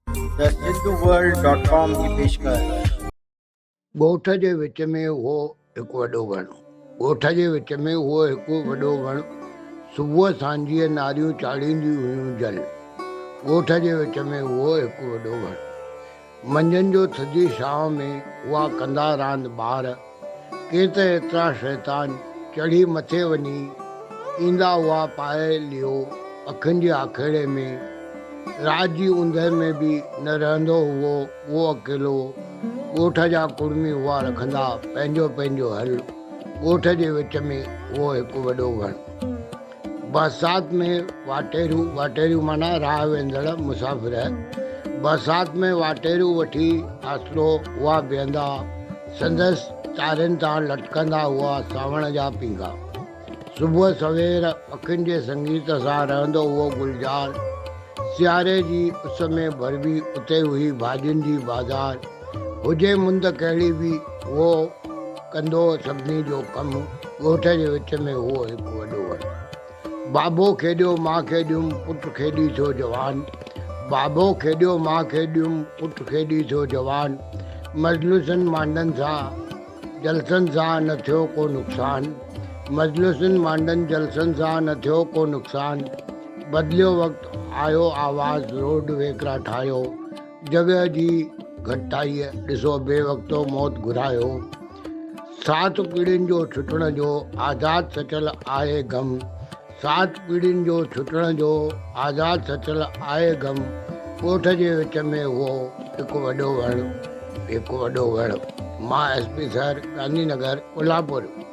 The Sindhu World dot com جي پيشڪش. ڳوٺ جي وچ ۾ هو هڪ وڏو وڻ. ڳوٺ جي وچ ۾ هو هڪ وڏو وڻ. صبح سانجهيء ناريون چاڙهينديون هيون جل. ڳوٺ جي وچ ۾ هو هڪ وڏو وڻ. منجهند جو ٿڌي ڇانو ۾ هئا ڪندا راند ٻار. ڪي ته ايترا شيطان چڙهي مٿي وڃي ايندا هئا پائي ليئو اکين جي آکيڙي ۾. رات جي اوندهه ۾ به نه رهندو هئو اهو اڪيلو. ڳوٺ جا ڪڙمي هئا رکندا پنهنجو پنهنجو هل. ڳوٺ جي وچ ۾ هئو هڪ وڏو وڻ. برسات ۾ واٽيرو، واٽيرو معنيٰ راهه ويندڙ مسافر، برسات ۾ واٽيرو وٺي آسرو هئا بيهندا، سندس ٽارين تان لٽڪندا هئا سانوڻ جا پينگها. صبح سوير پکين جي سنگيت سان رهندو هئو گلزار. سياري جي اس ۾ ڀربي اتي هئي ڀاڄين جي بازار. هجي مند ڪهڙي به اهو ڪندو سڀني جو ڪم. ڳوٺ جي وچ ۾ هئو هڪ وڏو وڻ. بابو کيڏيو مان کيڏيم پٽ کيڏي ٿيو جوان. بابو کيڏيو مان کيڏيم پٽ کيڏي ٿيو جوان. مجلسن مانڊن سان جلسن سان نه ٿيو ڪو نقصان. مجلسن مانڊن جلسن سان نه ٿيو ڪو نقصان. بدليو وقت آيو آواز روڊ ويڪرا ٺاهيو. جڳهه جي گهٽتائيء ڏسو بي وقتو موت گهرايو. سات پيڙهين جو ڇٽڻ جو آزاد سچل آهي غم. سات پيڙهين جو ڇٽڻ جو آزاد سچل آهي غم. ڳوٺ جي وچ ۾ هئو هڪ وڏو وڻ، هڪ وڏو وڻ. مان S P sir Gandhi Nagar Kolhapur.